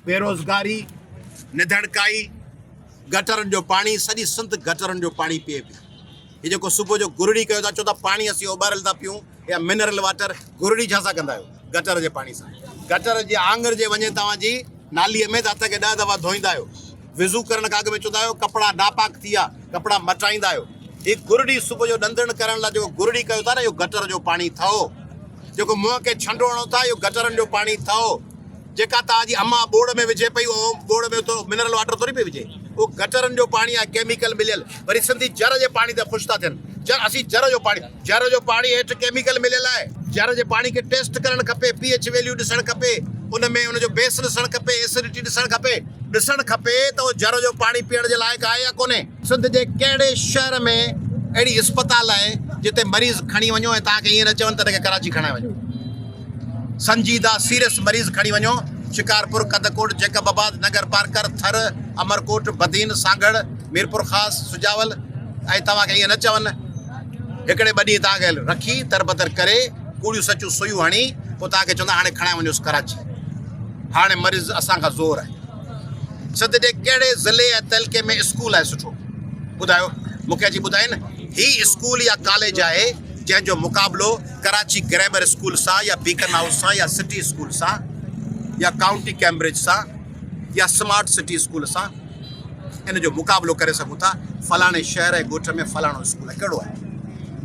بيروزگاري، نڌڻڪائي، گٽرن جو پاڻي، سڄي سنڌ گٽرن جو پاڻي پيئي پئي. هي جيڪو صبح جو گرڙي ڪيو ٿا، چئو ٿا پاڻي اسين اوٻاريل ٿا پيئون يا منرل واٽر، گرڙي ڇا سان ڪندا آهيو؟ گٽر جي پاڻي سان. گٽر جي آڱر جي وڃي توهان جي ناليء ۾ ته هٿ کي ڏهه دفعا ڌوئيندا آهيو. وضو ڪرڻ کان اڳ ۾ چوندا آهيو ڪپڙا ناپاڪ ٿي ويا، ڪپڙا مٽائيندا آهيو. هي گرڙي صبح جو ڏندڻ ڪرڻ لاء جيڪو گرڙي ڪيو ٿا نه اهو گٽر جو پاڻي ٿئو. جيڪو منهن کي ڇنڊو هڻو ٿا اهو گٽرن جو پاڻي ٿئو. جيڪا توهان جي امان ٻوڙ ۾ وجهي پئي اهو ٻوڙ ۾ تو منرل واٽر ٿوري پئي وجهي اهو گٽرن جو پاڻي آهي ڪيميڪل مليل وري سنڌي جر جي پاڻي تي خوش ٿا ٿين جر اسين جر جو پاڻي جر جو پاڻي هيٺ ڪيميڪل مليل آهي جر جي پاڻي کي ٽيسٽ ڪرڻ کپي پي ايڇ ويليو ڏسڻ کپي ان ۾ ان جو بيس ڏسڻ کپي ايسڊٽي ڏسڻ کپي ڏسڻ کپي ته اهو جر جو پاڻي پيئڻ جي لائق آهي يا ڪونهي. سنڌ جي ڪهڙي شهر ۾ اهڙي اسپتال آهي جتي مريض کڻي وڃو ۽ توهان کي ائين نه چون ته هن کي ڪراچي کڻائي وڃو. سنجيده سيريس مريض کڻي وڃو شڪارپور، ڪنڌڪوٽ، جيڪب آباد، ننگر پارڪر، ٿر، امرڪوٽ، بدين، سانگهڙ، ميرپورخاص، سجاول ۽ توهان کي ائين نه چون هڪڙي ٻه ڏينهن توهان کي رکي دربدر ڪري ڪوڙيون سچيون سوئيون هڻي پوء توهان کي چوندا هاڻي کڻائي وڃوس ڪراچي هاڻي مريض اسان کان زور آهي. سنڌ جي ڪهڙي ضلعي ۽ تعلقي ۾ اسڪول آهي سٺو ٻڌايو مونکي اچي ٻڌائين هي اسڪول يا ڪاليج آهي جنهن جو مقابلو ڪراچي گرامر اسڪول سان يا بيڪن هائوس سان يا سٽي اسڪول سان يا ڪائونٽي ڪيمبرج سان يا سمارٽ سٽي اسڪول سان ان جو مقابلو ڪري سگهون ٿا فلاڻي شهر ۽ ڳوٺ ۾ فلاڻو اسڪول آهي ڪهڙو آهي.